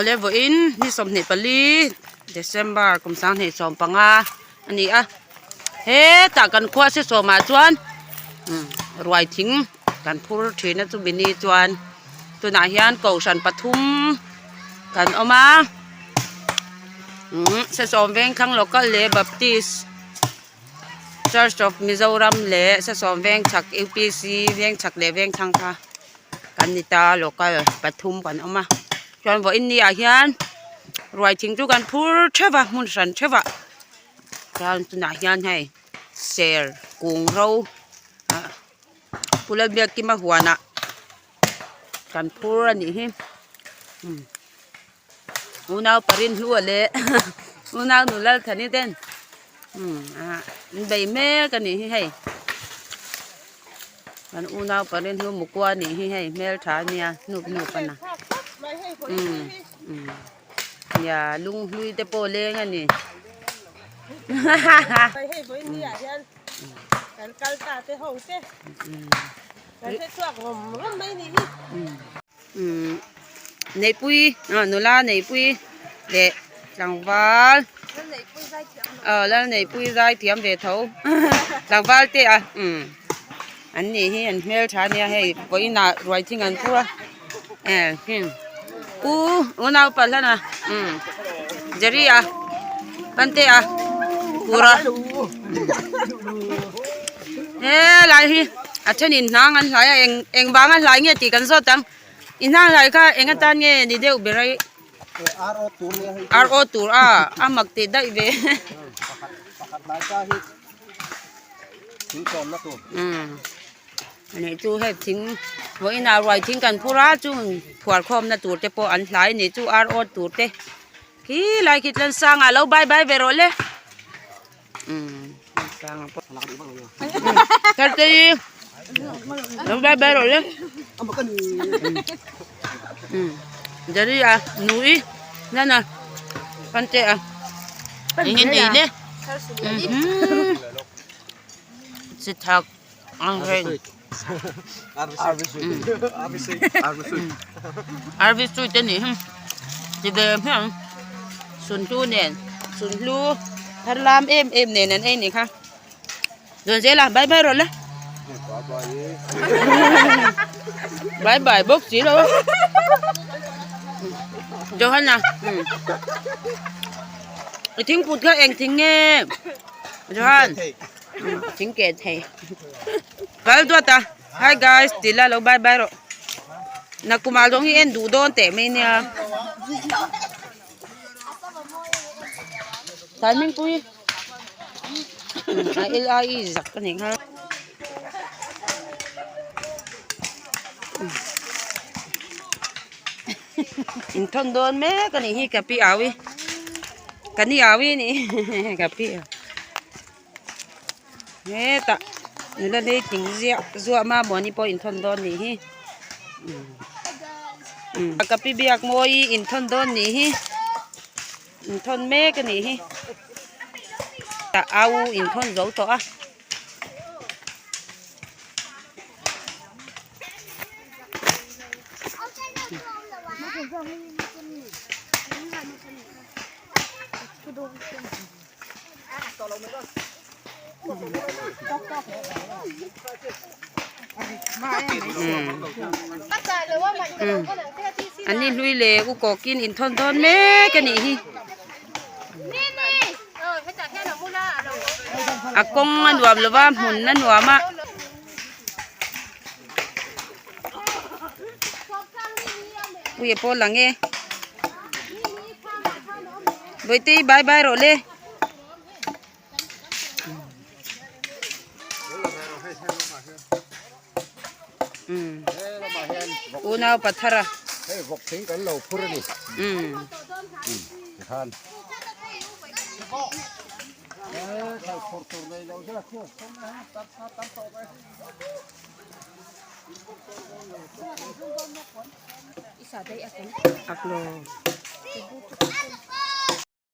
Awle vawiin ni 24 December kum 2015 a ni a hetah kan khua se sawmah chuan ruai thing kan phur thin a chumi ni chuan tunah hian kohhran pathum kan awm a sesawm vengthlang local leh baptist church of Mizoram leh sesawm vengchhak U P C vengchhak leh vengthlang kha. Kan ni ta local pathum kan awm a chuan vawiin ni ah hian ruai thing chu kan phur theuh va hmun hran theuh ah chuan tunah hian hei ser kung ro ah Pu Lalbiakkima huan ah kan phur a nih hi unau parin hlua leh unau nu Lalthani ten an bei mek a nih hi hei. Kan unau parin hnu mukua nih hi hei hmeltha ania hnup hnup a na umm umm nia lung hlui te pawh leng a ni umm neihpui ah nula neihpui leh tlangval aw lal neihpui zai thiam ve tho tlangval te a umm an nih hi an hmeltha ania hei vawiin ah ruai thing an phur a eh heng u unau pahlan a umm jerry a pante a kura helai hi a thenin hnang an hlai a eng eng vanga hlai nge tih kan zawt ang i hnang hlai kha eng atan nge ni deuh ber a ar aw tur a a mak teh daih ve umm ani chu hei thing vawiin ah ruai thing kan phur a chung phuar khawmna tur te pawh an hlai a ni chu ar awt tur te khilai khi tlansangah lo bye bye ve rawh le. Tharte lo bye bye rawh le Jerry a nui nana pante a eng nge nei le chi thak ang reng RV suite a nih hi ti ve hmiang sunhlu nen sunhlu thar lam em em nen an ei nih kha zawn zel a bye bye rawh le bye bye bawk si lo Johanna i thingput kha eng thing nge Johan thing keh thei. Kal duat a hi guys ti la lo bye bye rawh nakumah zawng hi en duh dawn teh mai nia timing pui a l i e zak a nih kha inthawn dawn mek a nih hi ka pi au i ka ni au i a nih ka pi Hetah nula lei tling ziah zuah mamawni pawh inthawn dawn nih hi ka pi biak mawi inthawn dawn nih hi inthawn mek a nih hi tah au inthawn zo tawh a. An ni hlui leh u kawkin inthawn dawn mek a nih hi a kawng a nuam lo va hmun a nuam a. Puia pawh lang e Bawihte bye bye rawh le. Unau pathara. Hei vawk thing kan lo phur a ni. Tikhan. Aklo.